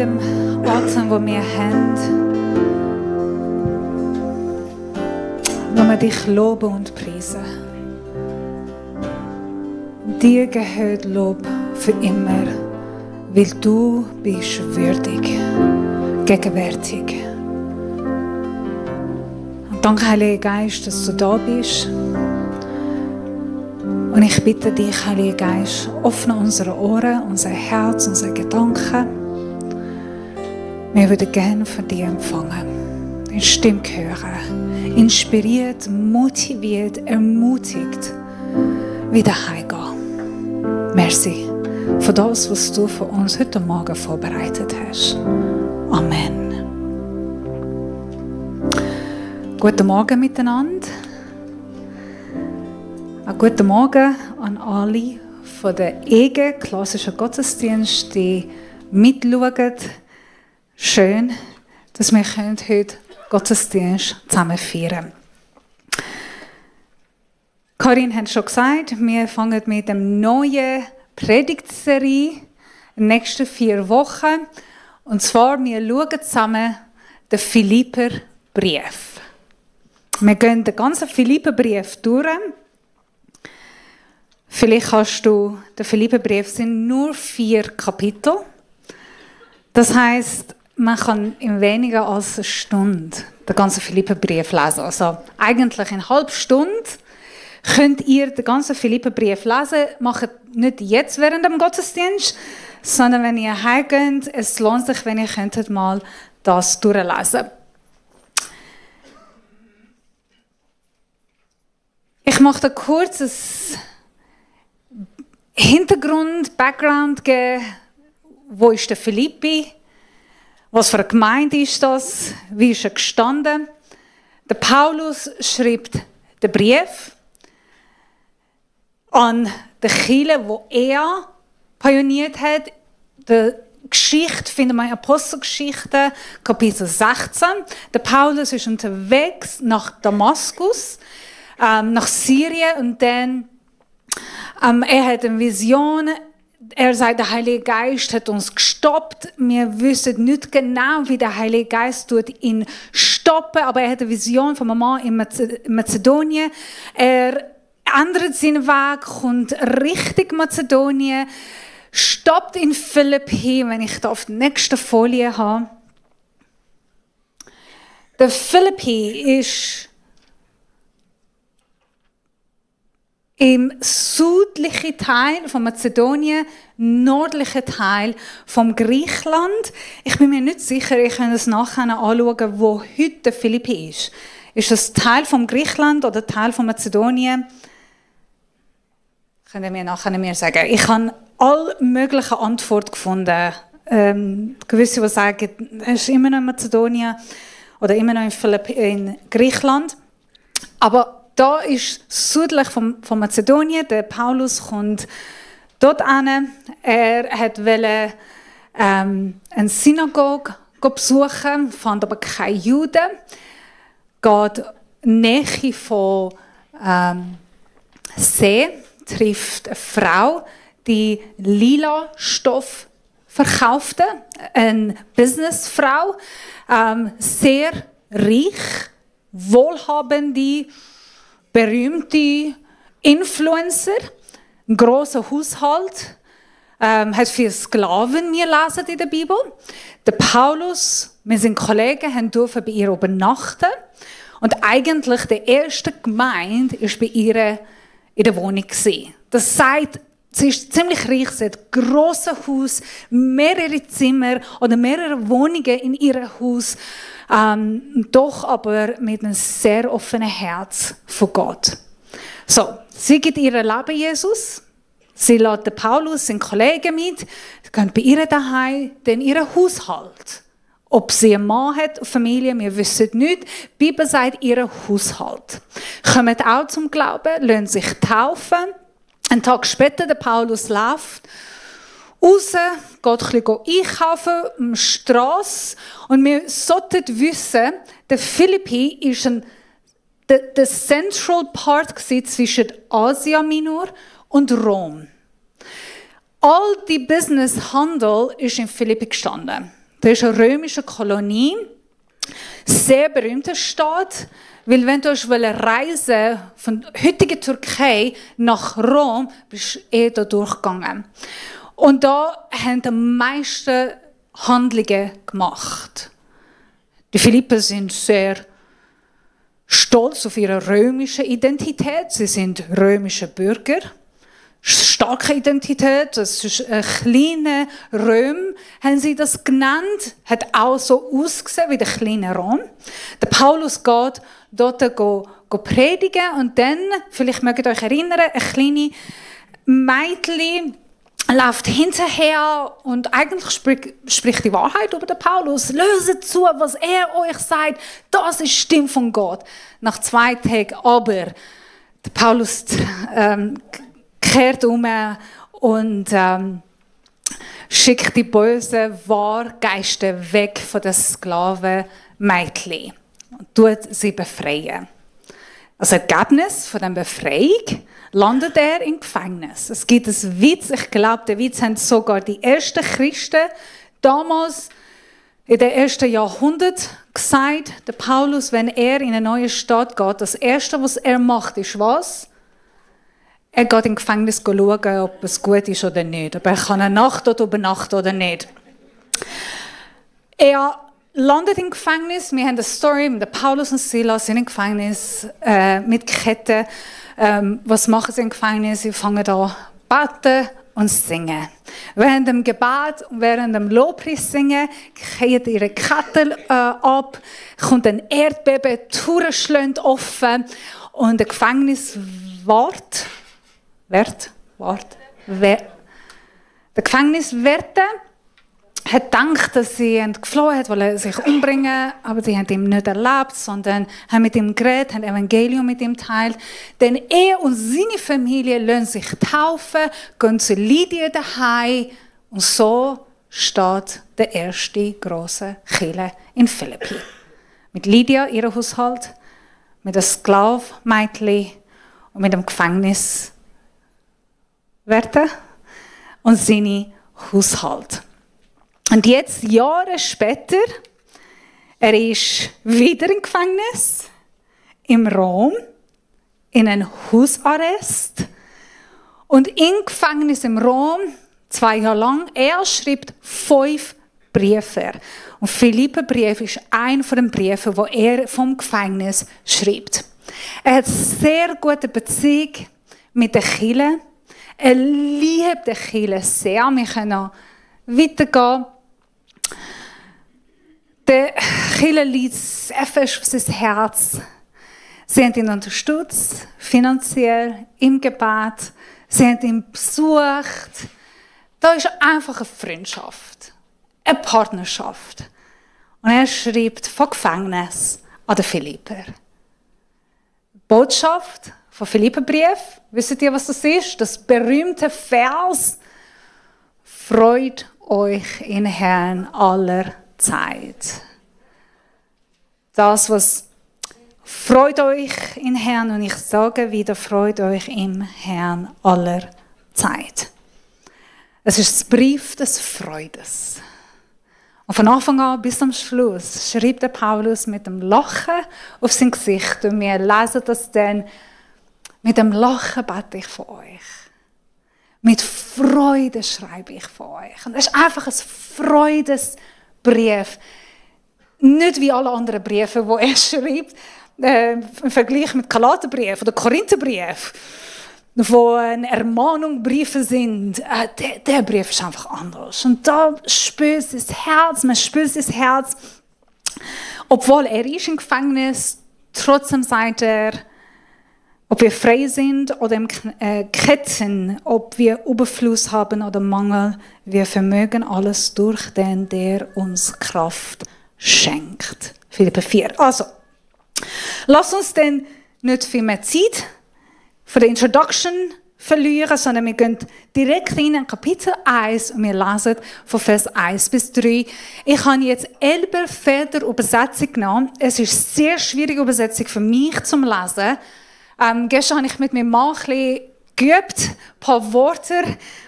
jedem Atem, den wir haben, wollen wir dich loben und preisen. Dir gehört Lob für immer, weil du bist würdig, gegenwärtig. Und danke, Heiliger Geist, dass du da bist. Und ich bitte dich, Heiliger Geist, öffne unsere Ohren, unser Herz, unsere Gedanken. Wir würden gerne von dir empfangen, deine Stimme hören, inspiriert, motiviert, ermutigt, wieder heimgehen. Merci für das, was du für uns heute Morgen vorbereitet hast. Amen. Guten Morgen miteinander. Guten Morgen an alle von der EGE, klassischen Gottesdienst, die mitschauen. Schön, dass wir heute Gottesdienst zusammen feiern können. Karin hat schon gesagt, wir fangen mit dem neuen Predigtserie in den nächsten 4 Wochen. Und zwar, wir schauen zusammen den Philipperbrief. Wir gehen den ganzen Philipperbrief durch. Vielleicht hast du, der Philipperbrief sind nur 4 Kapitel. Das heisst, man kann in weniger als eine Stunde den ganzen Philipperbrief lesen. Also eigentlich in einer halben Stunde könnt ihr den ganzen Philipperbrief lesen. Macht nicht jetzt während dem Gottesdienst, sondern wenn ihr heimgeht. Es lohnt sich, wenn ihr könntet mal das durchlesen. Ich möchte ein kurzes Hintergrund, Background geben. Wo ist der Philippi? Was für eine Gemeinde ist das? Wie ist er gestanden? Der Paulus schreibt den Brief an die Kirche, wo er pioniert hat. Die Geschichte finden wir in Apostelgeschichte, Kapitel 16. Der Paulus ist unterwegs nach Damaskus, nach Syrien, und dann er hat eine Vision. Er sagt, der Heilige Geist hat uns gestoppt. Wir wissen nicht genau, wie der Heilige Geist ihn stoppen, aber er hat eine Vision von einem Mann in Mazedonien. Er ändert seinen Weg, kommt Richtung Mazedonien, stoppt in Philippi, wenn ich da auf der nächsten Folie habe. Der Philippi ist im südlichen Teil von Mazedonien, nördlichen Teil von Griechenland. Ich bin mir nicht sicher, ich kann es nachher anschauen, wo heute Philippi ist. Ist das Teil von Griechenland oder Teil von Mazedonien? Könnt ihr mir nachher sagen. Ich habe alle möglichen Antworten gefunden. Gewisse, die sagen, es ist immer noch in Mazedonien oder immer noch in Griechenland. Aber da ist südlich von Mazedonien. Der Paulus kommt dort hin. Er wollte eine Synagoge besuchen, fand aber keine Juden. Geht Nähe von See, trifft eine Frau, die lila Stoff verkaufte. Eine Businessfrau, sehr reich, wohlhabende, berühmte Influencer, ein grosser Haushalt, hat 4 Sklaven, wir lesen in der Bibel. Der Paulus, wir sind Kollegen, durften bei ihr übernachten. Und eigentlich die erste Gemeinde war bei ihr in der Wohnung. Das sagt, sie ist ziemlich reich, sie hat ein grosses Haus, mehrere Zimmer oder mehrere Wohnungen in ihrem Haus. Doch aber mit einem sehr offenen Herz von Gott. So, sie gibt ihr Leben Jesus. Sie lädt den Paulus, seinen Kollegen mit. Sie gehen bei ihr daheim, dann ihren Haushalt. Ob sie einen Mann hat, eine Familie, wir wissen nicht. Die Bibel sagt, ihren Haushalt. Kommen auch zum Glauben, lassen sich taufen. Einen Tag später, der Paulus läuft raus, geht ein bisschen einkaufen, am Strasse. Und wir sollten wissen, der Philippi war der Central Part zwischen Asia Minor und Rom. All die Business-Handel ist in Philippi gestanden. Das ist eine römische Kolonie, sehr berühmter Stadt, weil wenn du reisen von heutiger Türkei nach Rom, bist du da durchgegangen. Und da haben die meisten Handlungen gemacht. Die Philipper sind sehr stolz auf ihre römische Identität. Sie sind römische Bürger. Starke Identität, das ist ein kleiner Rom, haben sie das genannt. Hat auch so ausgesehen wie der kleine Rom. Der Paulus geht dort predigen und dann, vielleicht mögt ihr euch erinnern, ein kleines Mädchen läuft hinterher und eigentlich spricht die Wahrheit über den Paulus. Löset zu, was er euch sagt. Das ist die Stimme von Gott. Nach 2 Tagen aber der Paulus kehrt um und schickt die bösen Wahrgeister weg von den Sklavenmädchen und tut sie befreien. Als Ergebnis von der Befreiung landet er im Gefängnis. Es gibt einen Witz, ich glaube, den Witz haben sogar die ersten Christen damals in den ersten Jahrhundert gesagt. Der Paulus, wenn er in eine neue Stadt geht, das Erste, was er macht, ist was? Er geht im Gefängnis schauen, ob es gut ist oder nicht. Ob er eine Nacht dort übernachten oder nicht. Er landet im Gefängnis. Wir haben eine Story mit Paulus und Silas sind im Gefängnis mit Ketten. Was machen sie im Gefängnis? Sie fangen an beten und singen. Während dem Gebet und während dem Lobpreis singen, fallen ihre Ketten ab, kommt ein Erdbeben, die Türen schlagen offen und der Gefängniswart, der Gefängniswärter hat gedacht, dass sie geflohen hat, weil er sich umbringen, aber sie haben ihn nicht erlebt, sondern haben mit ihm geredet, haben Evangelium mit ihm geteilt. Denn er und seine Familie lassen sich taufen, gehen zu Lydia daheim und so steht der erste große Kirche in Philippi. Mit Lydia, ihrem Haushalt, mit dem Sklavenmädchen und mit dem Gefängniswärter und seine Haushalt. Und jetzt, Jahre später, er ist wieder im Gefängnis, im Rom, in einem Hausarrest. Und im Gefängnis im Rom, 2 Jahre lang, er schreibt 5 Briefe. Und Philipperbrief ist einer von den Briefen, wo er vom Gefängnis schreibt. Er hat sehr gute Beziehung mit der Kirche. Er liebt die Kirche sehr. Wir können noch weitergehen. Der Kirche liegt sehr fest auf sein Herz. Sie haben ihn unterstützt, finanziell, im Gebet. Sie haben ihn besucht. Da ist einfach eine Freundschaft, eine Partnerschaft. Und er schreibt von Gefängnis an den Philipper. Botschaft von Philipperbrief. Wisst ihr, was das ist? Das berühmte Vers. Freut euch in Herrn aller Zeit. Das, was freut euch in Herrn, und ich sage wieder, freut euch im Herrn aller Zeit. Es ist der Brief des Freudes. Und von Anfang an bis zum Schluss schreibt der Paulus mit dem Lachen auf sein Gesicht. Und wir lesen das dann, mit dem Lachen bete ich für euch. Mit Freude schreibe ich für euch. Und das ist einfach ein Freudesbrief. Nicht wie alle anderen Briefe, die er schreibt, im Vergleich mit Galaterbrief oder Korintherbrief, wo eine Ermahnung Briefe sind. Der Brief ist einfach anders. Und da spürt das Herz, man spürt das Herz, obwohl er ist im Gefängnis, trotzdem sagt er, ob wir frei sind oder im Ketten, ob wir Überfluss haben oder Mangel, wir vermögen alles durch den, der uns Kraft schenkt. Philipper 4. Also, lass uns denn nicht viel mehr Zeit für die Introduction verlieren, sondern wir gehen direkt in Kapitel 1 und wir lesen von Vers 1 bis 3. Ich habe jetzt Elberfelder Übersetzung genommen. Es ist eine sehr schwierige Übersetzung für mich zum Lesen. Gestern habe ich mit meinem Mann ein bisschen geübt, ein paar Worte.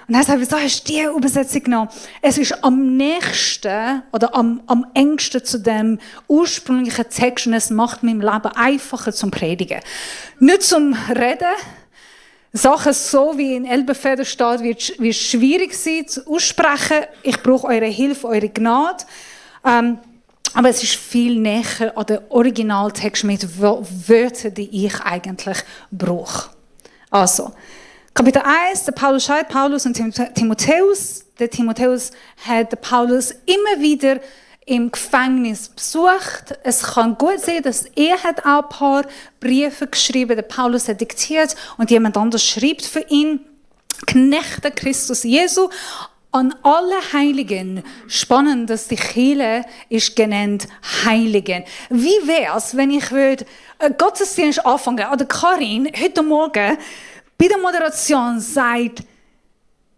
Und dann sagt, wieso hast du diese Übersetzung genommen? Es ist am nächsten oder am engsten zu dem ursprünglichen Text und es macht mein Leben einfacher zum Predigen. Nicht zum Reden. Sachen so wie in Elberfelder steht, wird schwierig sein zu aussprechen. Ich brauche eure Hilfe, eure Gnade. Aber es ist viel näher an den Originaltext mit Wörtern, die ich eigentlich brauche. Also, Kapitel 1, der Paulus schreibt Paulus und Timotheus. Der Timotheus hat Paulus immer wieder im Gefängnis besucht. Es kann gut sein, dass er hat auch ein paar Briefe geschrieben, der Paulus hat diktiert und jemand anderes schreibt für ihn. Knechte Christus Jesu an alle Heiligen. Spannend, dass die Kirche ist genannt Heiligen. Wie wär's, wenn ich würde Gottesdienst anfangen? Oder Karin heute Morgen bei der Moderation sagt,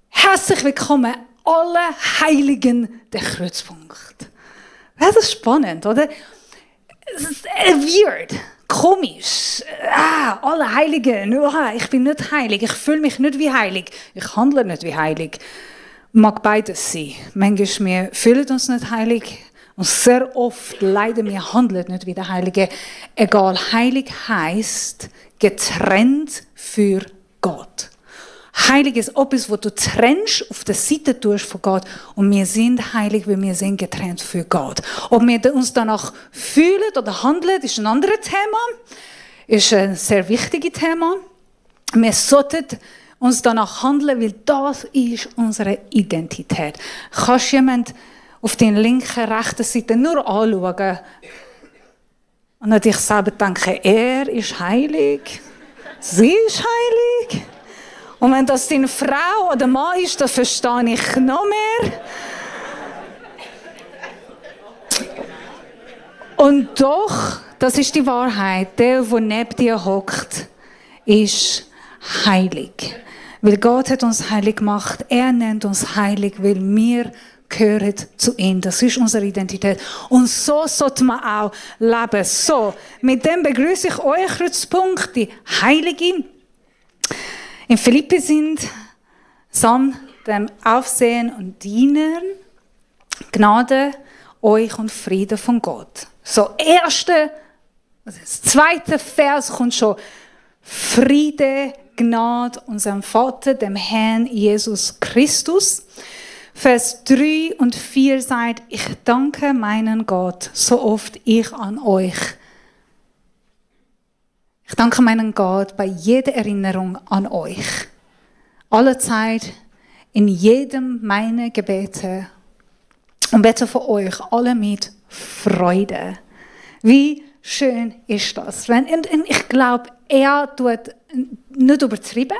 herzlich willkommen alle Heiligen der Kreuzpunkt. Wäre das spannend, oder? Es ist weird, komisch. Alle Heiligen. Ich bin nicht heilig. Ich fühle mich nicht wie heilig. Ich handle nicht wie heilig. Mag beides sein. Manchmal wir fühlen uns nicht heilig. Und sehr oft leider wir handeln nicht wie der Heilige. Egal, heilig heisst getrennt für Gott. Heilig ist etwas, was du trennst, auf der Seite tust von Gott. Und wir sind heilig, weil wir sind getrennt für Gott. Ob wir uns danach fühlen oder handeln, ist ein anderes Thema. Ist ein sehr wichtiges Thema. Wir sollten uns danach handeln, weil das ist unsere Identität. Kannst du jemanden auf der linken, rechten Seite nur anschauen und an dich selber denken, er ist heilig, sie ist heilig. Und wenn das deine Frau oder Mann ist, dann verstehe ich noch mehr. Und doch, das ist die Wahrheit, der neben dir hockt, ist heilig. Weil Gott hat uns heilig gemacht. Er nennt uns heilig, weil wir gehören zu ihm. Das ist unsere Identität. Und so sollte man auch leben. So, mit dem begrüße ich euch Kreuzpunkt, die Heiligen. In Philippi sind samt dem Aufsehen und Dienen Gnade euch und Friede von Gott. So, das zweite Vers kommt schon. Friede, Gnade unserem Vater, dem Herrn Jesus Christus. Vers 3 und 4 sagt, ich danke meinen Gott, so oft ich an euch. Ich danke meinen Gott bei jeder Erinnerung an euch. Alle Zeit, in jedem meiner Gebete. Und bete für euch alle mit Freude. Wie schön ist das? Und ich glaube, er tut nicht übertrieben.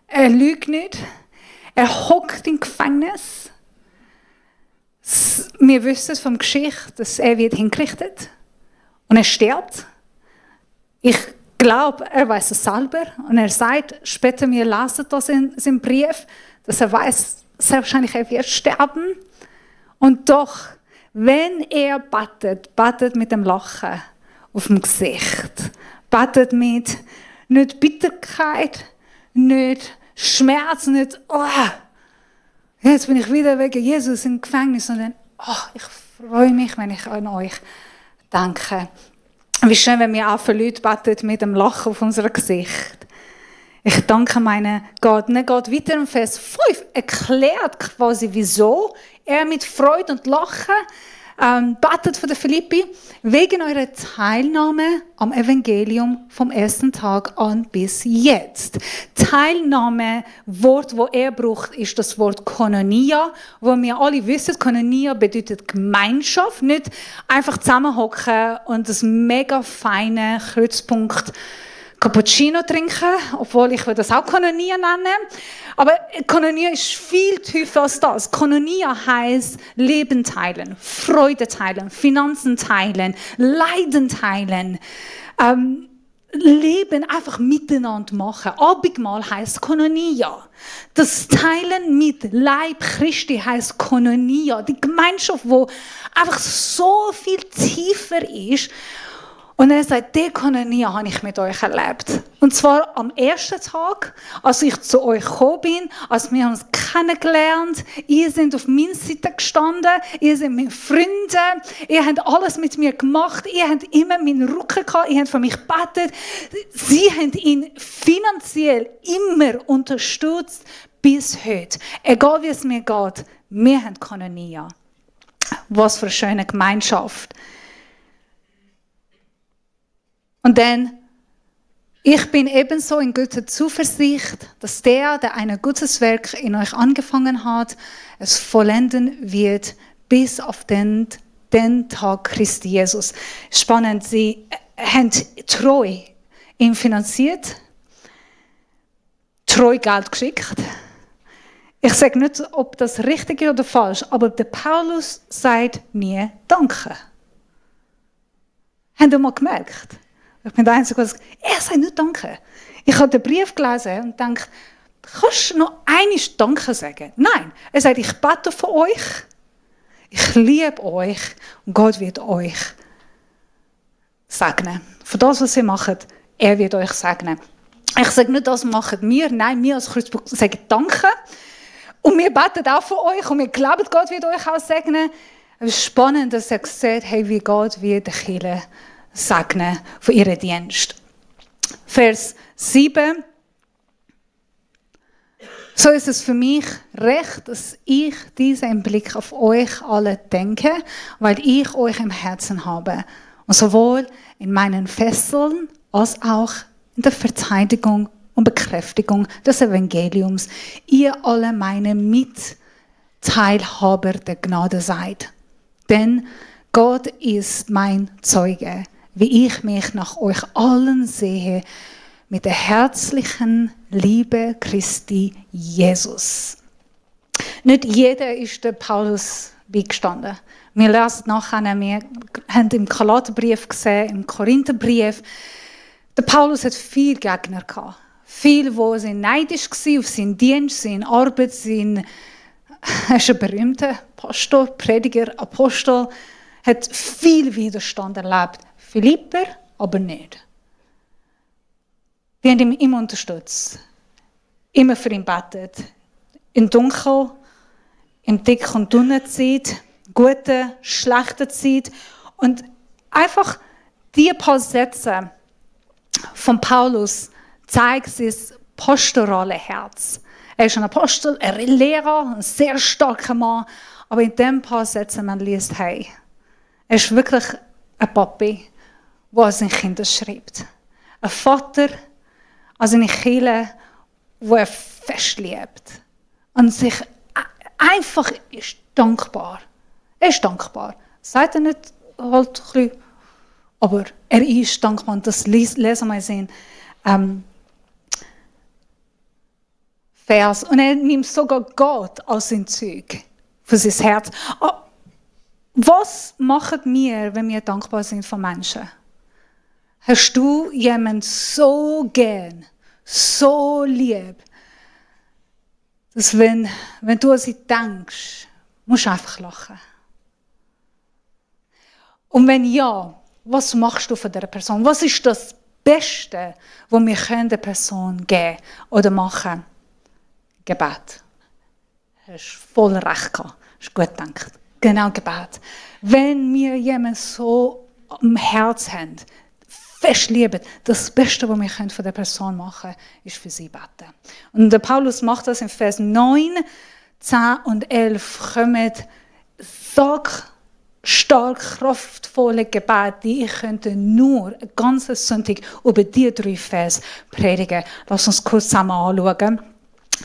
Er lügt nicht. Er hockt im Gefängnis. Wir wissen vom Geschichte, dass er wird hingerichtet und er stirbt. Ich glaube, er weiß es selber und er sagt, später wir lesen das in seinem Brief, dass er weiß, sehr wahrscheinlich er wird sterben. Und doch, wenn er betet mit dem Lachen auf dem Gesicht, betet mit nicht Bitterkeit, nicht Schmerz, nicht jetzt bin ich wieder wegen Jesus im Gefängnis, sondern ich freue mich, wenn ich an euch denke. Wie schön, wenn wir auch für Leute beten mit dem Lachen auf unserem Gesicht. Ich danke meinem Gott. Und er geht weiter im Vers 5, erklärt quasi, wieso er mit Freude und Lachen betet für die Philippi, wegen eurer Teilnahme am Evangelium vom ersten Tag an bis jetzt. Teilnahme, Wort, wo er braucht, ist das Wort Koinonia, wo wir alle wissen, Koinonia bedeutet Gemeinschaft, nicht einfach zusammenhocken und das mega feine Kreuzpunkt Cappuccino trinken, obwohl ich das auch Koinonia nenne. Aber Koinonia ist viel tiefer als das. Koinonia heisst Leben teilen, Freude teilen, Finanzen teilen, Leiden teilen, Leben einfach miteinander machen. Abendmahl heisst Koinonia. Das Teilen mit Leib Christi heisst Koinonia. Die Gemeinschaft, die einfach so viel tiefer ist. Und er sagt, die Koinonia habe ich mit euch erlebt. Und zwar am ersten Tag, als ich zu euch gekommen bin, als wir uns kennengelernt, ihr seid auf meiner Seite gestanden, ihr seid meine Freunde, ihr habt alles mit mir gemacht, ihr habt immer meinen Rücken gehabt, ihr habt für mich gebetet. Sie haben ihn finanziell immer unterstützt bis heute. Egal wie es mir geht, wir haben Koinonia. Was für eine schöne Gemeinschaft. Und dann, ich bin ebenso in guter Zuversicht, dass der ein gutes Werk in euch angefangen hat, es vollenden wird bis auf den Tag Christi Jesus. Spannend, sie haben treu ihn finanziert, treu Geld geschickt. Ich sage nicht, ob das richtig ist oder falsch, aber der Paulus sagt mir Danke. Habt ihr mal gemerkt? Ich bin der Einzige, der sagt, er sagt nicht Danke. Ich habe den Brief gelesen und denke, kannst du noch einmal Danke sagen? Nein, er sagt, ich bete für euch, ich liebe euch und Gott wird euch segnen. Für das, was ihr macht, er wird euch segnen. Ich sage nicht, das machen wir, nein, wir als Kreuzburg sagen Danke. Und wir beten auch für euch und wir glauben, Gott wird euch auch segnen. Es ist spannend, dass er sieht, hey, wie Gott wird die Kirche segnen für ihren Dienst. Vers 7. So ist es für mich recht, dass ich diesen Blick auf euch alle denke, weil ich euch im Herzen habe. Und sowohl in meinen Fesseln als auch in der Verteidigung und Bekräftigung des Evangeliums, ihr alle meine Mitteilhaber der Gnade seid. Denn Gott ist mein Zeuge, wie ich mich nach euch allen sehe, mit der herzlichen Liebe Christi Jesus. Nicht jeder ist der Paulus beigestanden. Wir lesen nachher, wir haben im Galaterbrief gesehen, im Korintherbrief, der Paulus hat viele Gegner gehabt. Viele, die neidisch waren auf seinen Dienst, seine Arbeit, er ist ein berühmter Pastor, Prediger, Apostel, hat viel Widerstand erlebt. Philipper aber nicht. Die haben ihn immer unterstützt, immer für ihn gebetet. Im Dunkel, im dick und dünnen Zeit, gute, schlechte Zeit. Und einfach die paar Sätze von Paulus zeigen sein pastorale Herz. Er ist ein Apostel, ein Lehrer, ein sehr starker Mann. Aber in den paar Sätzen man liest, hey, er ist wirklich ein Papi, der an seine Kinder schreibt. Ein Vater an seine Kinder, wo er fest liebt. Und sich einfach ist dankbar. Er ist dankbar. Sagt er nicht halt ein bisschen, aber er ist dankbar. Und das lesen wir in Vers. Und er nimmt sogar Gott als sein Zeug für sein Herz. Was machen wir, wenn wir dankbar sind von Menschen? Hast du jemanden so gern, so lieb, dass wenn du an sie denkst, musst du einfach lachen? Und wenn ja, was machst du für diese Person? Was ist das Beste, was wir der Person geben oder machen? Gebet. Du hast voll recht gehabt. Hast gut gedacht. Genau, Gebet. Wenn wir jemanden so am Herz haben, fest lieben, das Beste, was wir für die Person machen können, ist für sie beten. Und der Paulus macht das in Vers 9, 10 und 11. Kommen stark kraftvolle Gebete, die ich könnte nur einen ganzen Sonntag über die 3 Vers predigen. Lass uns kurz zusammen anschauen.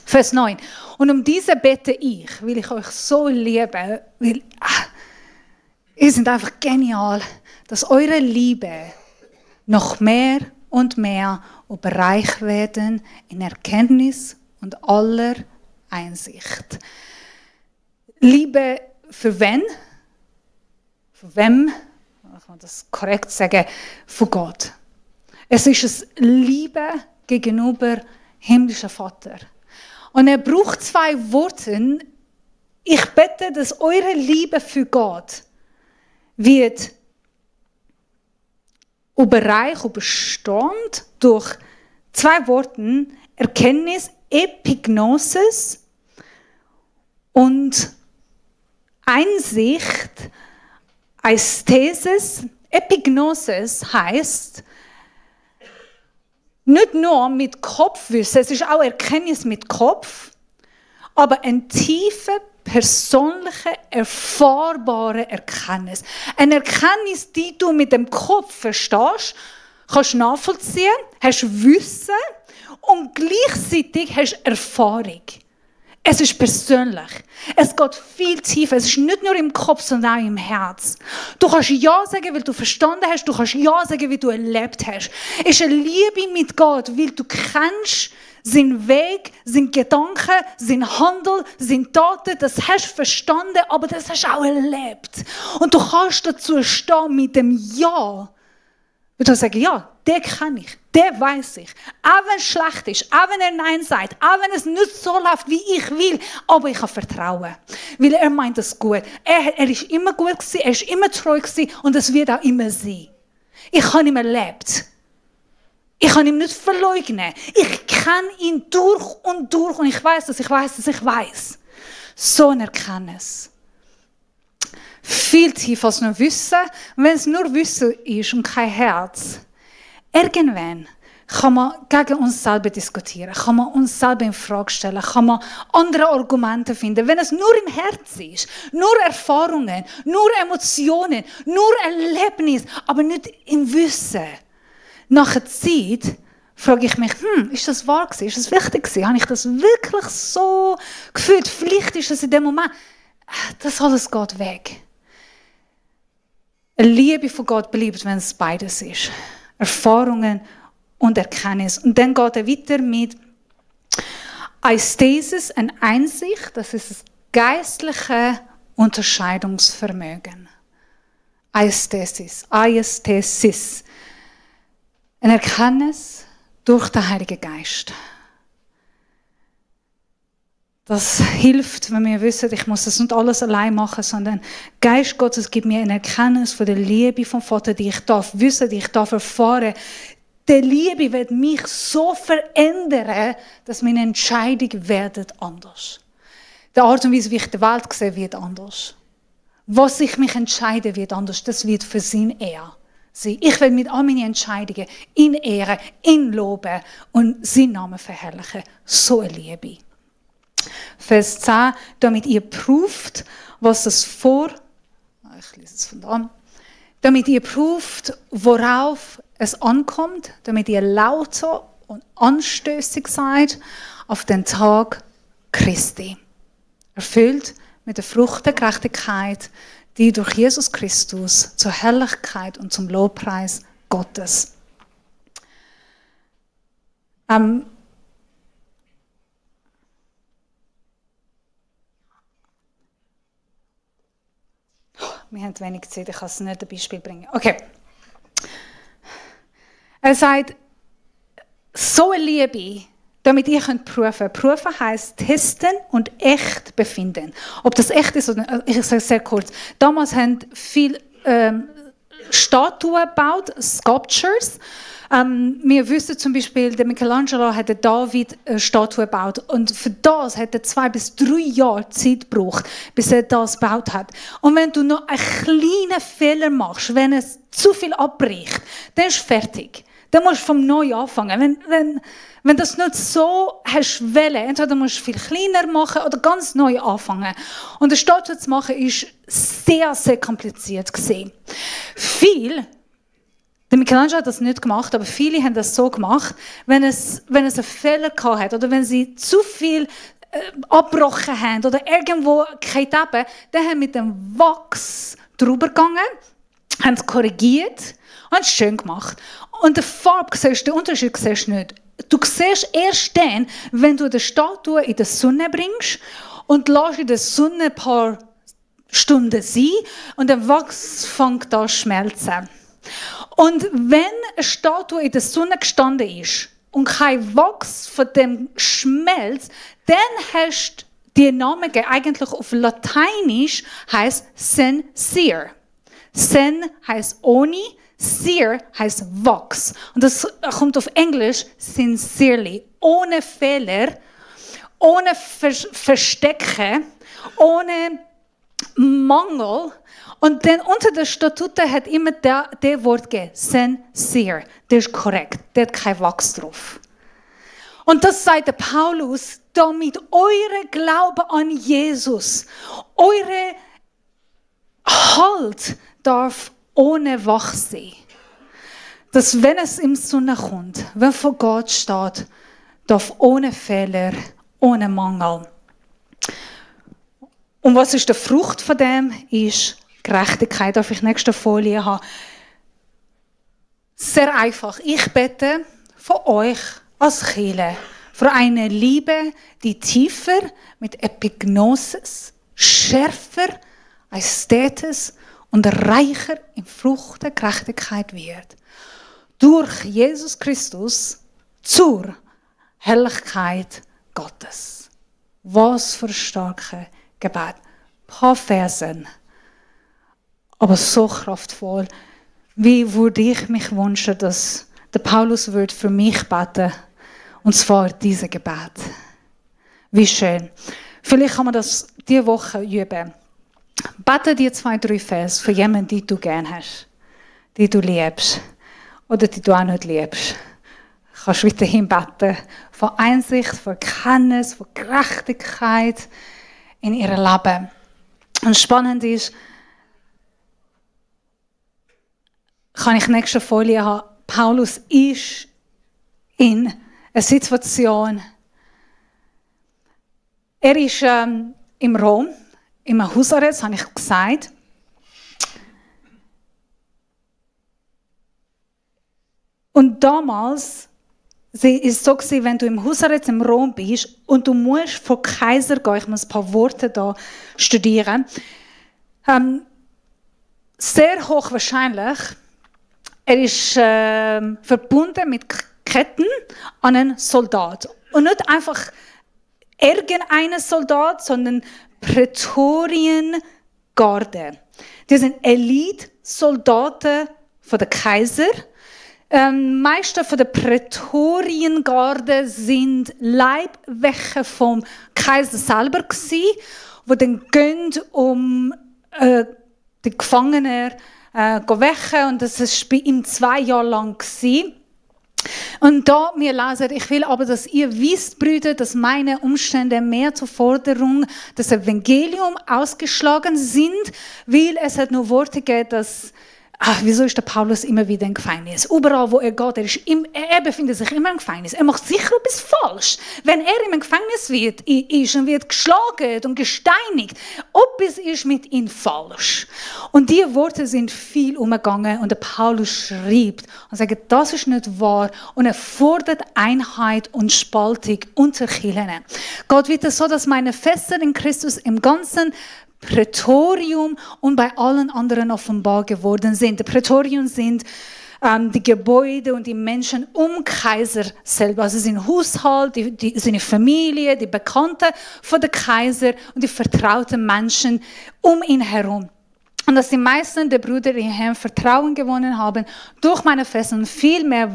Vers 9. Und um diese bete ich, will ich euch so lieben, weil ihr seid einfach genial, dass eure Liebe noch mehr und mehr überreich werden in Erkenntnis und aller Einsicht. Liebe für wen? Für wem? Ich kann das korrekt sagen. Für Gott. Es ist eine Liebe gegenüber himmlischen Vater. Und er braucht 2 Worte. Ich bete, dass eure Liebe für Gott wird über Reich, über Stand durch 2 Worte: Erkenntnis, Epignosis, und Einsicht, Aisthesis. Epignosis heißt nicht nur mit Kopfwissen, es ist auch Erkenntnis mit Kopf, aber eine tiefe, persönliche, erfahrbare Erkenntnis. Eine Erkenntnis, die du mit dem Kopf verstehst, kannst nachvollziehen, hast Wissen und gleichzeitig hast Erfahrung. Es ist persönlich. Es geht viel tiefer. Es ist nicht nur im Kopf, sondern auch im Herz. Du kannst Ja sagen, weil du verstanden hast. Du kannst Ja sagen, weil du erlebt hast. Es ist eine Liebe mit Gott, weil du kennst seinen Weg, seinen Gedanken, seinen Handel, seine Taten. Das hast du verstanden, aber das hast du auch erlebt. Und du kannst dazu stehen mit dem Ja. Und du sagst, ja, den kenne ich, den weiß ich. Auch wenn es schlecht ist, auch wenn er Nein sagt, auch wenn es nicht so läuft, wie ich will, aber ich habe Vertrauen. Weil er meint es gut. Er ist immer gut gewesen, er ist immer treu gewesen und es wird auch immer sein. Ich habe ihn erlebt. Ich kann ihn nicht verleugnen. Ich kenne ihn durch und ich weiß, dass ich weiß, dass ich weiß. So ein Erkenntnis. Viel tiefer als nur Wissen. Und wenn es nur Wissen ist und kein Herz, irgendwann kann man gegen uns selber diskutieren, kann man uns selber in Frage stellen, kann man andere Argumente finden. Wenn es nur im Herz ist, nur Erfahrungen, nur Emotionen, nur Erlebnis, aber nicht im Wissen. Nach der Zeit frage ich mich, ist das wahr gewesen? Ist das wichtig gewesen? Habe ich das wirklich so gefühlt? Vielleicht ist es in dem Moment, das alles geht weg. Eine Liebe von Gott bleibt, wenn es beides ist. Erfahrungen und Erkenntnis. Und dann geht er weiter mit Aisthesis, eine Einsicht, das ist das geistliche Unterscheidungsvermögen. Aisthesis. Eine Erkenntnis durch den Heiligen Geist. Das hilft, wenn wir wissen, ich muss das nicht alles allein machen, sondern Geist Gottes gibt mir eine Erkenntnis von der Liebe vom Vater, die ich darf wissen, die ich darf erfahren. Die Liebe wird mich so verändern, dass meine Entscheidung wird anders. Die Art und Weise, wie ich die Welt sehe, wird anders. Was ich mich entscheide, wird anders. Das wird für seine Ehre sein. Ich will mit all meinen Entscheidungen ihn ehren, ihn loben und seinen Namen verherrlichen. So eine Liebe. Vers 10, damit ihr prüft, was es ich lese es von da, damit ihr prüft, worauf es ankommt, damit ihr lauter und anstößig seid auf den Tag Christi. Erfüllt mit der Frucht der Gerechtigkeit, die durch Jesus Christus zur Herrlichkeit und zum Lobpreis Gottes. Wir haben wenig Zeit, ich kann es nicht ein Beispiel bringen. Okay. Er sagt, so eine Liebe, damit ihr könnt prüfen. Prüfen heisst testen und echt befinden. Ob das echt ist oder nicht, ich sage es sehr kurz. Damals haben viele Statuen gebaut, Sculptures. Wir wissen zum Beispiel, der Michelangelo hat der David eine Statue gebaut und für das hat er 2 bis 3 Jahre Zeit gebraucht, bis er das gebaut hat. Und wenn du noch einen kleinen Fehler machst, wenn es zu viel abbricht, dann ist es fertig. Dann musst du vom Neu anfangen. Wenn das nicht so hast wollen, entweder musst du viel kleiner machen oder ganz neu anfangen. Und eine Statue zu machen, ist sehr, sehr kompliziert gewesen. Der Michelangelo hat das nicht gemacht, aber viele haben das so gemacht, wenn es einen Fehler gehabt hat oder wenn sie zu viel abgebrochen haben oder irgendwo kein Eben, dann haben mit dem Wachs drüber gegangen, haben es korrigiert und es schön gemacht. Und den Unterschied siehst du nicht. Du siehst erst dann, wenn du die Statue in die Sonne bringst und lässt in der Sonne ein paar Stunden sein und der Wachs fängt an zu schmelzen. Und wenn eine Statue in der Sonne gestanden ist und kein Wachs von dem schmelzt, dann hast du die Namen gegeben. Eigentlich auf Lateinisch heißt sincere. Sen heißt ohne, Sincere heißt Wachs. Und das kommt auf Englisch sincerely. Ohne Fehler, ohne Verstecken, ohne Mangel. Und dann unter der Statute hat immer der Wort gegeben, sincere. Das ist korrekt. Der hat kein Wachs drauf. Und das sagt der Paulus, damit eure Glaube an Jesus, eure Halt darf ohne Wachs sein. Dass wenn es im Sonne kommt, wenn vor Gott steht, darf ohne Fehler, ohne Mangel. Und was ist die Frucht von dem? Ist Gerechtigkeit. Darf ich nächste Folie haben? Sehr einfach. Ich bete von euch als Kirche für eine Liebe, die tiefer mit Epignosis, schärfer, Ästhetis und reicher in Frucht der Gerechtigkeit wird. Durch Jesus Christus zur Herrlichkeit Gottes. Was für starke Gebet. Ein paar Versen, aber so kraftvoll. Wie würde ich mich wünschen, dass der Paulus würde für mich beten, und zwar diese Gebet. Wie schön. Vielleicht kann man das diese Woche üben. Bete die 2, 3 Vers für jemanden, den du gerne hast, die du liebst oder die du auch nicht liebst. Du kannst weiterhin beten von Einsicht, von Erkenntnis, von Gerechtigkeit in ihrem Leben. Und spannend ist, kann ich nächste Folie haben, Paulus ist in einer Situation, er ist im Rom, im Hausarrest, habe ich gesagt. Und damals war es so, wenn du im Hausarrest im Rom bist und du musst vor Kaiser gehen, ich muss ein paar Worte da studieren, sehr hochwahrscheinlich, er ist verbunden mit Ketten an einen Soldat. Und nicht einfach irgendeinen Soldat, sondern Prätoriengarde. Die sind Elite-Soldaten von der Kaiser. Meiste von der Prätoriengarde sind Leibwächter vom Kaiser selber gsi, wo dann gehen, um die Gefangenen wächen, und das ist bei ihm 2 Jahre lang gsi. Und da, wir lesen, ich will aber, dass ihr wisst, Brüder, dass meine Umstände mehr zur Forderung des Evangeliums ausgeschlagen sind, weil es hat nur Worte gegeben, dass wieso ist der Paulus immer wieder im Gefängnis? Überall, wo er geht, er befindet sich immer im Gefängnis. Er macht sicher etwas falsch. Wenn er im Gefängnis ist und wird geschlagen und gesteinigt, etwas ist mit ihm falsch. Und diese Worte sind viel umgegangen und der Paulus schreibt und sagt, das ist nicht wahr. Und er fordert Einheit und Spaltung unter Kirchen. Gott wird es so, dass meine Feste in Christus im ganzen Prätorium und bei allen anderen offenbar geworden sind. Die Prätorium sind die Gebäude und die Menschen um Kaiser selber. Also sind Haushalt, seine Familie, die Bekannten von der Kaiser und die vertrauten Menschen um ihn herum. Und dass die meisten der Brüder in Herrn Vertrauen gewonnen haben, durch meine Feste und viel mehr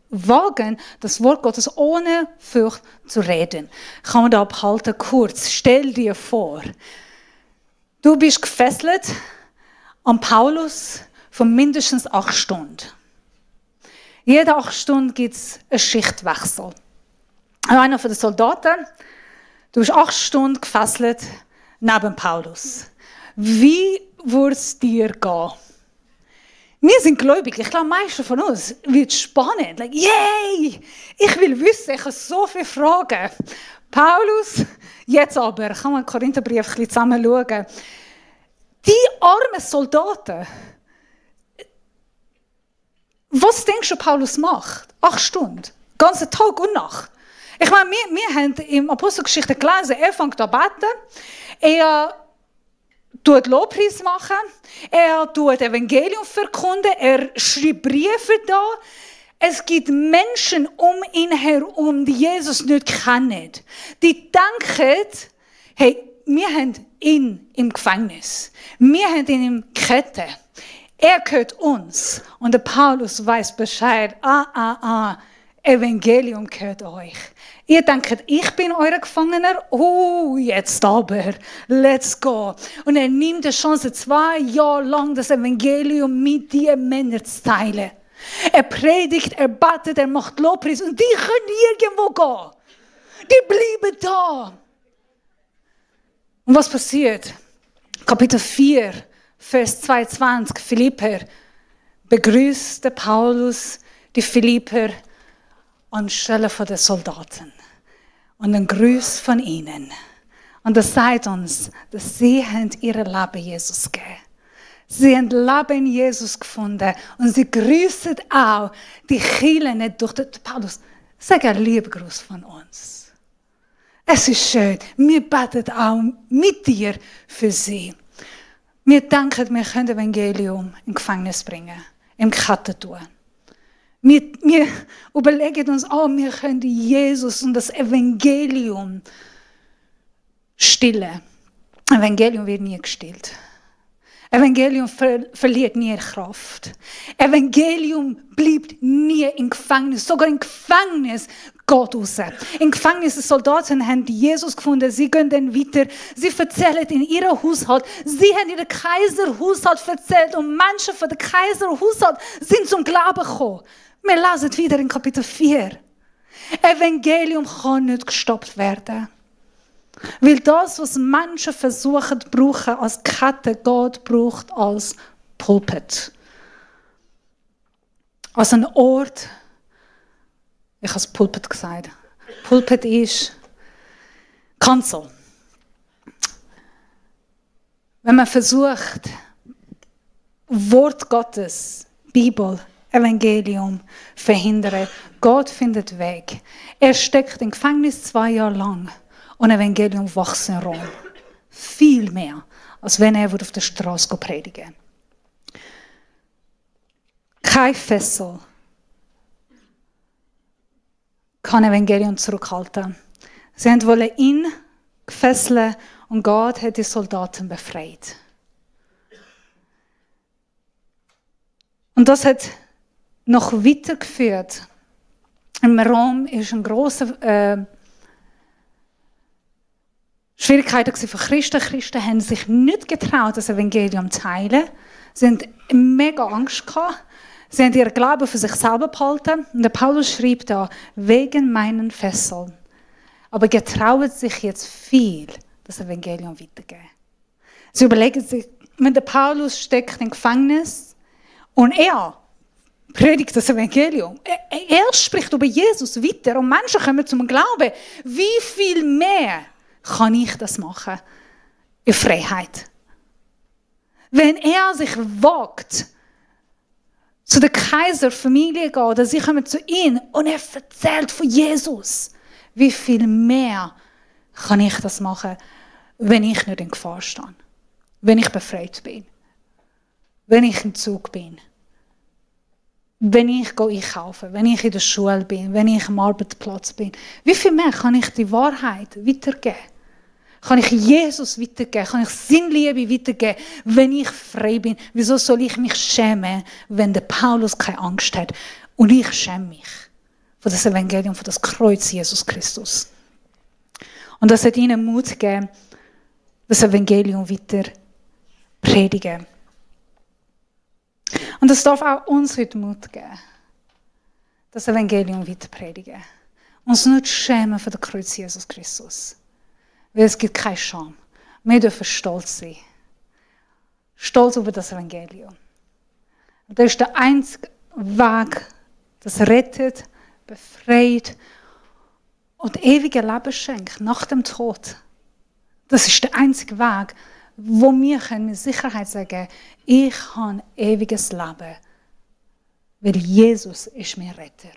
wagen, das Wort Gottes ohne Furcht zu reden. Kann man da abhalten kurz. Stell dir vor, du bist gefesselt an Paulus für mindestens 8 Stunden. Jede 8 Stunden gibt es einen Schichtwechsel. Einer von den Soldaten, du bist 8 Stunden gefesselt neben Paulus. Wie würde es dir gehen? Wir sind gläubig. Ich glaube, meisten von uns wird spannend. Like, yay! Ich will wissen, ich habe so viele Fragen. Paulus, jetzt aber, kann man den Korintherbrief ein bisschen zusammen schauen. Die armen Soldaten, was denkst du, Paulus macht? 8 Stunden, ganzen Tag und Nacht. Ich meine, wir haben in Apostelgeschichte gelesen, er fängt an zu beten, er tut Lobpreis machen, er tut Evangelium verkunden, er schreibt Briefe da. Es gibt Menschen um ihn herum, die Jesus nicht kennen. Die denken, hey, wir haben ihn im Gefängnis. Wir haben ihn in Ketten. Er gehört uns. Und der Paulus weiß Bescheid. Evangelium gehört euch. Ihr denkt, ich bin euer Gefangener? Oh, jetzt aber. Let's go. Und er nimmt die Chance, 2 Jahre lang das Evangelium mit den Männern zu teilen. Er predigt, er betet, er macht Lobpreis und die können irgendwo gehen. Die bleiben da. Und was passiert? Kapitel 4, Vers 22, Philipper. Begrüßt der Paulus die Philipper anstelle von den Soldaten. Und ein Gruß von ihnen. Und das sagt uns, dass sie ihr Leben Jesus gegeben. Sie haben Leben in Jesus gefunden. Und sie grüßen auch die Kirche nicht durch den Paulus. Sag einen lieben Gruß von uns. Es ist schön. Wir beten auch mit dir für sie. Wir denken, wir können das Evangelium im Gefängnis bringen, im Ketten tun. Wir überlegen uns, wir können Jesus und das Evangelium stillen. Evangelium wird nie gestillt. Evangelium verliert nie Kraft. Evangelium bleibt nie im Gefängnis. Sogar im Gefängnis geht raus. Im Gefängnis die Soldaten haben Jesus gefunden. Sie gehen dann weiter. Sie erzählen in ihrem Haushalt. Sie haben ihren Kaiserhaushalt erzählt. Und Menschen von der Kaiserhaushalt sind zum Glauben gekommen. Wir lesen wieder in Kapitel 4. Evangelium kann nicht gestoppt werden. Weil das, was Menschen versuchen zu brauchen als Kette, Gott braucht als Pulpit. Als ein Ort, ich habe es Pulpit gesagt. Pulpit ist Kanzel. Wenn man versucht, Wort Gottes, Bibel, Evangelium verhindern, Gott findet Weg. Er steckt im Gefängnis 2 Jahre lang. Und Evangelium wächst in Rom. Viel mehr, als wenn er auf der Straße predigen. Kein Fessel kann Evangelium zurückhalten. Sie wollten ihn fesseln und Gott hat die Soldaten befreit. Und das hat noch weitergeführt. In Rom ist ein grosser Schwierigkeiten für Christen. Christen haben sich nicht getraut, das Evangelium zu teilen. Sie hatten mega Angst gehabt. Sie haben ihren Glauben für sich selber behalten. Und der Paulus schreibt da, wegen meinen Fesseln. Aber getrauen sich jetzt viel, das Evangelium weiterzugeben. Sie überlegen sich, wenn der Paulus steckt im Gefängnis und er predigt das Evangelium. Er spricht über Jesus weiter und Menschen kommen zum Glauben. Wie viel mehr kann ich das machen? In Freiheit. Wenn er sich wagt, zu der Kaiserfamilie geht, oder sie kommen zu ihm und er erzählt von Jesus, wie viel mehr kann ich das machen, wenn ich nicht in Gefahr stehe, wenn ich befreit bin, wenn ich im Zug bin, wenn ich einkaufe, wenn ich in der Schule bin, wenn ich am Arbeitsplatz bin. Wie viel mehr kann ich die Wahrheit weitergeben? Kann ich Jesus weitergeben? Kann ich Sinnliebe weitergeben, wenn ich frei bin? Wieso soll ich mich schämen, wenn der Paulus keine Angst hat? Und ich schäme mich für das Evangelium, für das Kreuz Jesus Christus. Und das hat ihnen Mut gegeben, das Evangelium weiter predigen. Und das darf auch uns heute Mut geben, das Evangelium weiter predigen. Uns nicht schämen für das Kreuz Jesus Christus. Weil es gibt keine Scham. Wir dürfen stolz sein. Stolz über das Evangelium. Und das ist der einzige Weg, das rettet, befreit und ewige Leben schenkt nach dem Tod. Das ist der einzige Weg, wo wir mit Sicherheit sagen können, ich habe ewiges Leben, weil Jesus ist mein Retter.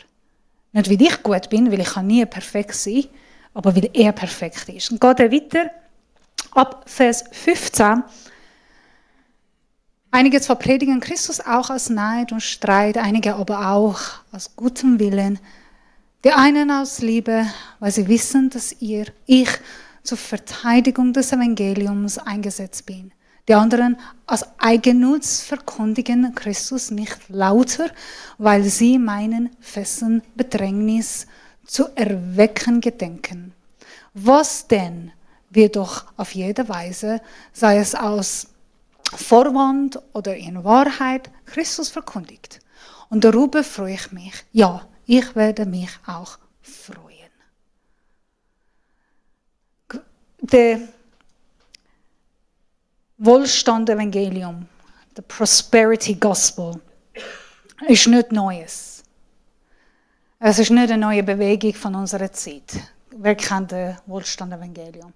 Nicht, weil ich gut bin, weil ich nie perfekt sein kann, aber weil er perfekt ist. Und geht er weiter, ab Vers 15. Einige zwar predigen Christus auch als Neid und Streit, einige aber auch aus gutem Willen. Die einen aus Liebe, weil sie wissen, dass ich zur Verteidigung des Evangeliums eingesetzt bin. Die anderen als Eigennutz verkündigen Christus nicht lauter, weil sie meinen festen Bedrängnis zu erwecken gedenken. Was denn wird doch auf jede Weise, sei es aus Vorwand oder in Wahrheit, Christus verkündigt. Und darüber freue ich mich. Ja, ich werde mich auch freuen. Der Wohlstand-Evangelium, the Prosperity Gospel, ist nicht Neues. Es ist nicht eine neue Bewegung von unserer Zeit. Wer kennt das Wohlstand-Evangelium?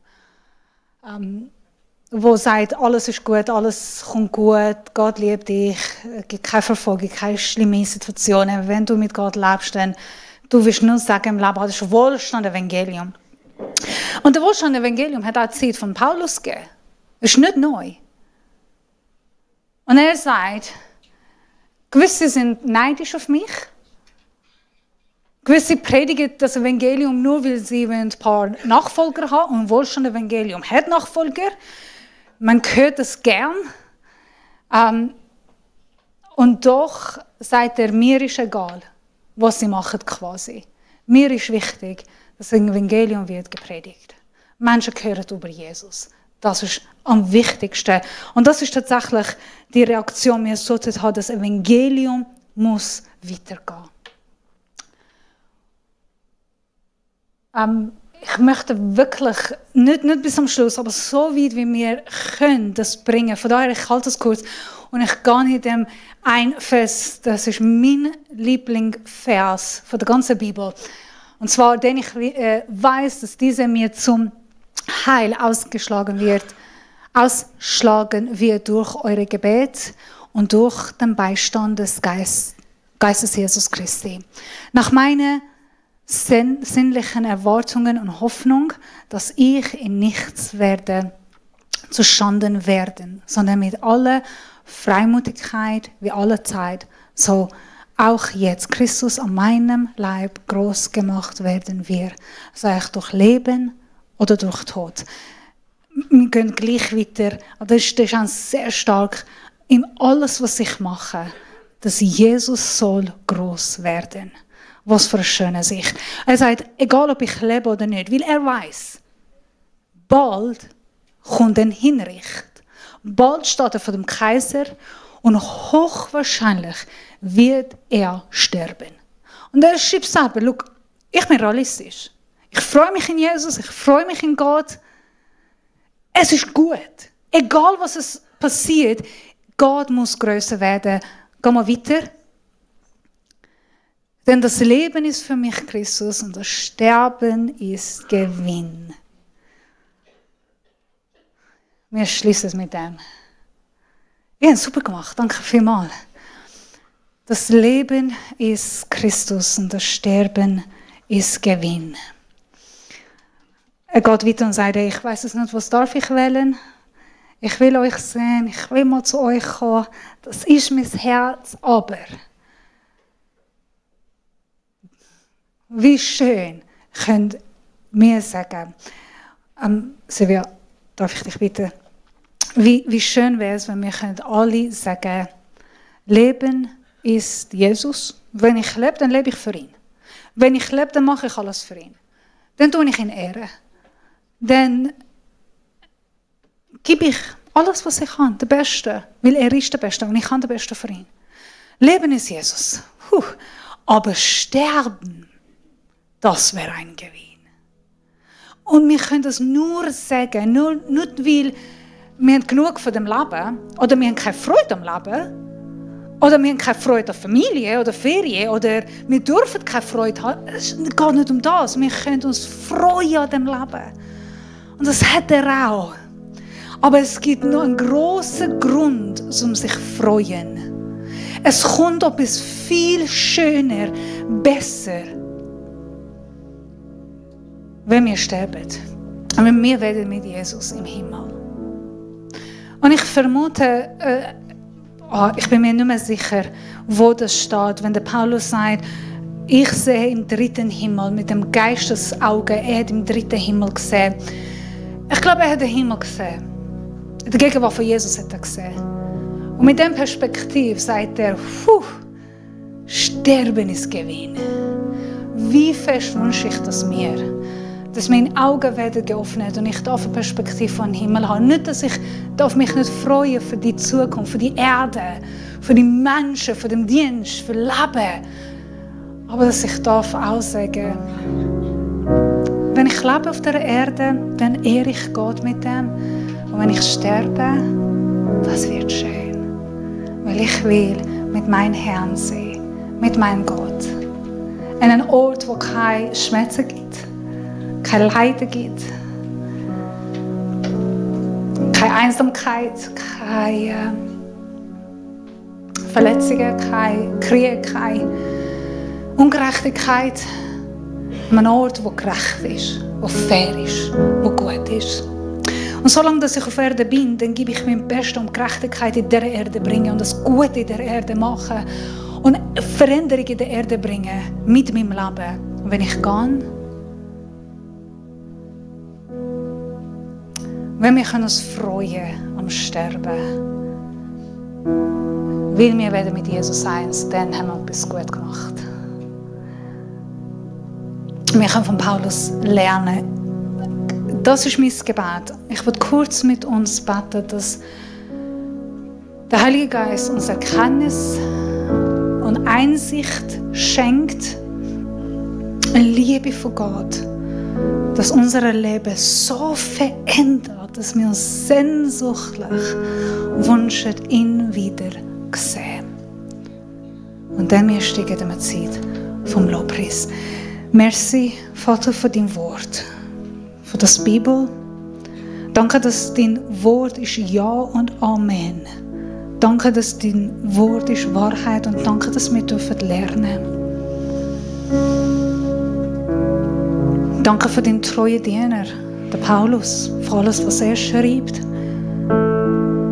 Wo sagt, alles ist gut, alles kommt gut, Gott liebt dich, es gibt keine Verfolgung, keine schlimme Situationen. Wenn du mit Gott lebst, dann du wirst nur sagen im Leben, das ist Wohlstand-Evangelium. Und das Wohlstand-Evangelium hat auch die Zeit von Paulus gegeben. Es ist nicht neu. Und er sagt, gewisse sind neidisch auf mich. Gewisse predigen das Evangelium nur, weil sie ein paar Nachfolger haben. Und Wohlstand-Evangelium hat Nachfolger. Man hört es gern. Und doch sagt er, mir ist egal, was sie machen quasi. Mir ist wichtig, dass das Evangelium wird gepredigt. Menschen hören über Jesus. Das ist am wichtigsten. Und das ist tatsächlich die Reaktion, die wir sollten haben. Das Evangelium muss weitergehen. Ich möchte wirklich, nicht bis am Schluss, aber so weit wie wir können, das bringen. Von daher, ich halte es kurz und ich gehe in dem ein Vers, das ist mein Lieblingsvers von der ganzen Bibel. Und zwar, denn ich weiß, dass dieser mir zum Heil ausschlagen wird durch eure Gebet und durch den Beistand des Geistes Jesus Christi. Nach meiner sinnlichen Erwartungen und Hoffnung, dass ich in nichts werde zu Schanden werden, sondern mit aller Freimutigkeit wie aller Zeit, so auch jetzt Christus an meinem Leib groß gemacht werden wird, sei ich durch Leben oder durch Tod. Wir gehen gleich weiter, aber das ist auch sehr stark in alles, was ich mache, dass Jesus soll groß werden. Was für eine schöne Sicht. Er sagt, egal ob ich lebe oder nicht, weil er weiß, bald kommt ein Hinricht. Bald steht er vor dem Kaiser und hochwahrscheinlich wird er sterben. Und er schreibt selber, schau, ich bin realistisch. Ich freue mich in Jesus, ich freue mich in Gott. Es ist gut. Egal was es passiert, Gott muss größer werden. Gehen wir weiter. Denn das Leben ist für mich Christus und das Sterben ist Gewinn. Wir schließen es mit dem. Ihr habt es super gemacht, danke vielmals. Das Leben ist Christus und das Sterben ist Gewinn. Er geht weiter und sagt, ich weiß es nicht, was darf ich wählen? Ich will euch sehen, ich will mal zu euch kommen. Das ist mein Herz, aber wie schön könnt wir sagen, Silvia, darf ich dich bitten, wie schön wäre es, wenn wir alle sagen, Leben ist Jesus. Wenn ich lebe, dann lebe ich für ihn. Wenn ich lebe, dann mache ich alles für ihn. Dann tue ich ihn Ehre. Dann gebe ich alles, was ich kann, der Beste, weil er ist der Beste und ich kann der Beste für ihn. Leben ist Jesus. Aber sterben, das wäre ein Gewinn. Und wir können das nur sagen, nicht weil wir haben genug von dem Leben oder wir haben keine Freude am Leben oder wir haben keine Freude an Familie oder Ferien oder wir dürfen keine Freude haben. Es geht nicht um das. Wir können uns freuen an dem Leben. Und das hat er auch. Aber es gibt noch einen grossen Grund, um sich zu freuen. Es kommt etwas viel schöner, besser, wenn wir sterben. Aber wir werden mit Jesus im Himmel. Und ich vermute, ich bin mir nicht mehr sicher, wo das steht, wenn der Paulus sagt, ich sehe im dritten Himmel mit dem Geistesauge, er hat im dritten Himmel gesehen. Ich glaube, er hat den Himmel gesehen. in der Gegenwart von Jesus hat er gesehen. Und mit diesem Perspektiv sagt er, Sterben ist Gewinn. Wie fest wünsche ich das mir? Dass meine Augen werden geöffnet und ich darf eine Perspektive von Himmel haben. Nicht, dass ich mich nicht freuen für die Zukunft, für die Erde, für die Menschen, für den Dienst, für Leben. Aber dass ich darf auch sagen, wenn ich lebe auf der Erde, dann ehre ich Gott mit dem. Und wenn ich sterbe, was wird schön? Weil ich will mit meinem Herrn sein, mit meinem Gott. An einem Ort, wo keine Schmerzen gibt, keine Leiden gibt, keine Einsamkeit, keine Verletzungen, kein Krieg, keine Ungerechtigkeit. An einem Ort, wo gerecht ist, wo fair ist, wo gut ist. Und solange ich auf Erde bin, dann gebe ich mein Bestes, um Gerechtigkeit in dieser Erde zu bringen und das Gute in der Erde machen und Veränderung in der Erde bringen mit meinem Leben. Und wenn ich gehe, wenn wir uns freuen am Sterben, weil wir werden mit Jesus eins, dann haben wir etwas gut gemacht. Wir können von Paulus lernen. Das ist mein Gebet. Ich will kurz mit uns beten, dass der Heilige Geist uns Erkenntnis und Einsicht schenkt, eine Liebe von Gott, dass unser Leben so verändert, dass wir uns sehnsuchtlich wünschen, ihn wieder zu sehen. Und dann wir steigen in die Zeit vom Lobpreis. Merci, Vater, für dein Wort, für das Bibel. Danke, dass dein Wort ist Ja und Amen. Danke, dass dein Wort ist Wahrheit und danke, dass wir lernen dürfen. Danke für den treuen Diener, der Paulus, für alles, was er schreibt.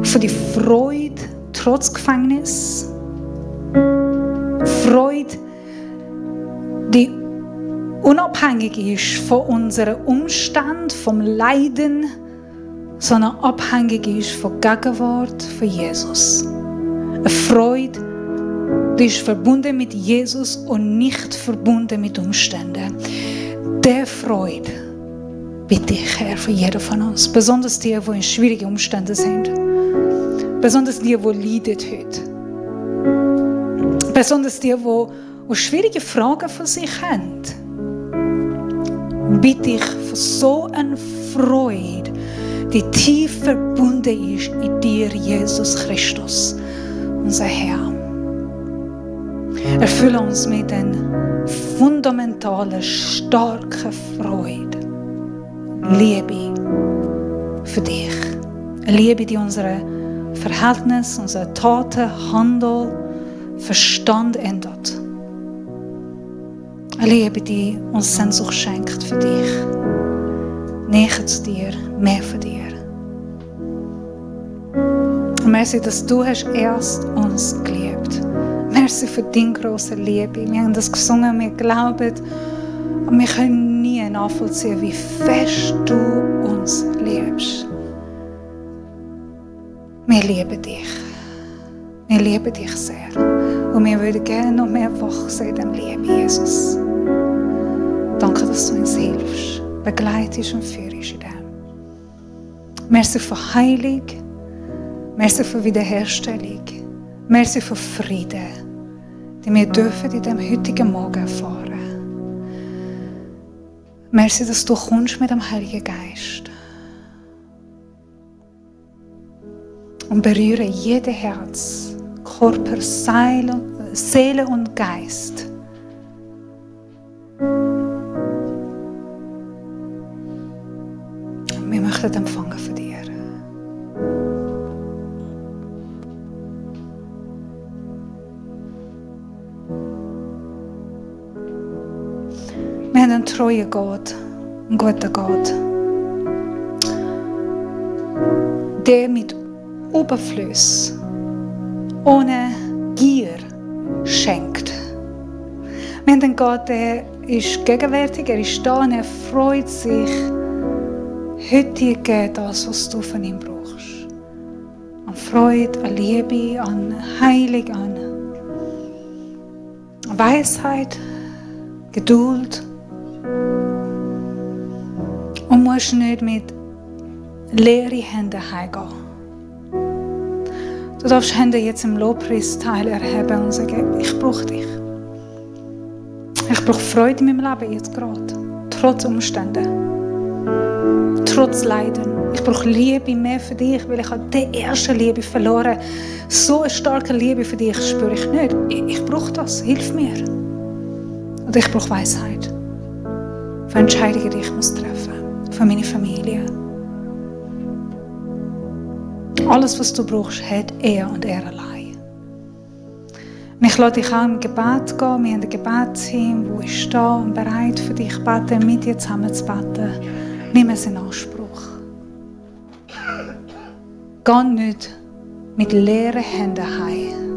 Für die Freude trotz Gefängnis. Freude, die unabhängig ist von unseren Umständen, vom Leiden, sondern abhängig ist von der Gegenwart von Jesus. Eine Freude, die ist verbunden mit Jesus und nicht verbunden mit Umständen. Diese Freude bitte ich, Herr, für jeden von uns. Besonders die, die in schwierigen Umständen sind. Besonders die leiden heute. Besonders die schwierige Fragen von sich haben. Bitte ich für so eine Freude, die tief verbunden ist in dir, Jesus Christus, unser Herr. Erfülle uns mit einer fundamentalen, starken Freude, Liebe für dich. Eine Liebe, die unsere Verhältnisse, unsere Taten, Handel, Verstand ändert. Eine Liebe, die uns Sehnsucht schenkt für dich. Näher zu dir, mehr von dir. Merci, dass du hast erst uns geliebt. Merci für deine grosse Liebe. Wir haben das gesungen, wir glauben, aber wir können nie nachvollziehen, wie fest du uns liebst. Wir lieben dich. Wir lieben dich sehr. Und wir würden gerne noch mehr wachsen in dem Liebe, Jesus. Danke, dass du uns hilfst, begleitest und führst in dem. Merci für Heilung. Merci für Wiederherstellung. Merci für Frieden, die wir dürfen in diesem heutigen Morgen erfahren. Merci, dass du kommst mit dem Heiligen Geist. Und berühre jedes Herz, Körper, Seele und Geist. Wir möchten empfangen von dir. Wir haben einen treuen Gott, einen guten Gott, der mit Überfluss, ohne Gier schenkt. Wir haben einen Gott, der ist gegenwärtig, er ist da und er freut sich, heute dir das, was du von ihm brauchst. an Freude, an Liebe, an Heilung, an Weisheit, Geduld. Und musst nicht mit leeren Händen heimgehen. Du darfst Hände jetzt im Lobpreisteil erheben und sagen, ich brauche dich. Ich brauche Freude in meinem Leben jetzt gerade. Trotz Umständen. Trotz Leiden. Ich brauche Liebe mehr für dich, weil ich habe die erste Liebe verloren. So eine starke Liebe für dich spüre ich nicht. Ich brauche das. Hilf mir. Und ich brauche Weisheit. Für Entscheidungen, die ich muss treffen muss. Für meine Familie. Alles, was du brauchst, hat er und er allein. Und ich lade dich auch im Gebet gehen. Wir haben ein Gebetsteam, das ist da und bereit für dich zu beten, mit dir zusammen zu beten. Nimm es in Anspruch. Geh nicht mit leeren Händen heim.